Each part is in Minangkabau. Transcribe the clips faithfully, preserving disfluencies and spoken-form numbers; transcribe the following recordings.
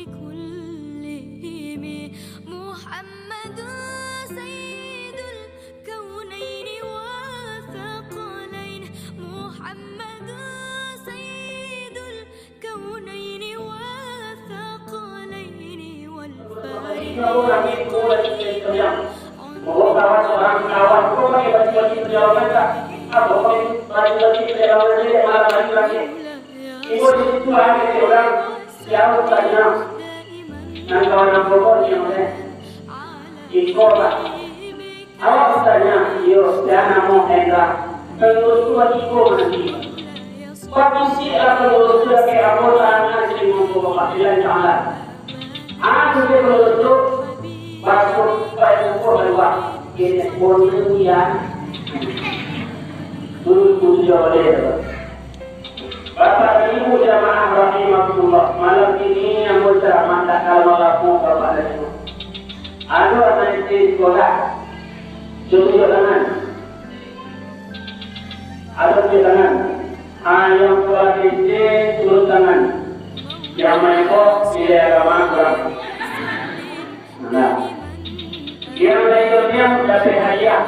كلهم محمد سيد الكونين والثقلين. محمد سيد الكونين والثقلين والفارقين. Ibu di situ hanya seorang, siapa tanya? Nan kawan nan pokok ni, Ustaz. Iko lah. Awak tanya, iyo, sia namo Hendra. Pengurus tu iko nanti. Pakisi lah pengurus tu, ke apa tangan si mongko Bapak bilang jalan. Anu dia pengurus tu, masuk baik pokok keluar. Ini pun dia. Dulu tu dia boleh. Bapak Ibu jamaah rahimakumullah, malam ini ambo ceramah tak kalau lamo Bapak dan Ibu. Ado anak S D sekolah, tunjuk tangan. Ado tunjuk tangan. Ah, yang sekolah S D turun tangan. Yang main kok, nilai agama kurang. Nah. Yang lain yang dapek hadiah.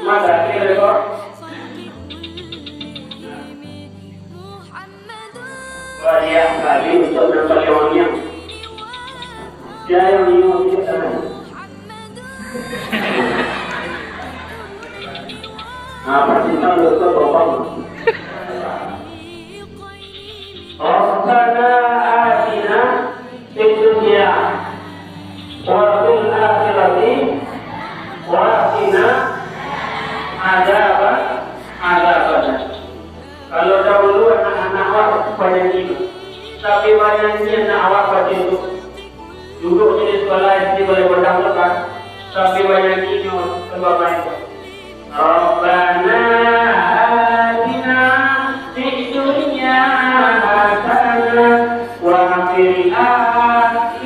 Masa kira ko? Wadiah kali untuk nang paling wangian. Dia yang lima puluh tangan. Apa sih kalau kau topang? Rabbana atina fid dunya wa fil akhirati wa qina adzaban, adzabannar. Kalau dahulu anak-anak awak banyanyi, tapi banyanyi anak awak batin tu. Duduk di sekolah S D boleh bodang tu kan, tapi banyanyi nyo sambah main. Rabbana atina fid dunya hasanah wa fil akhirati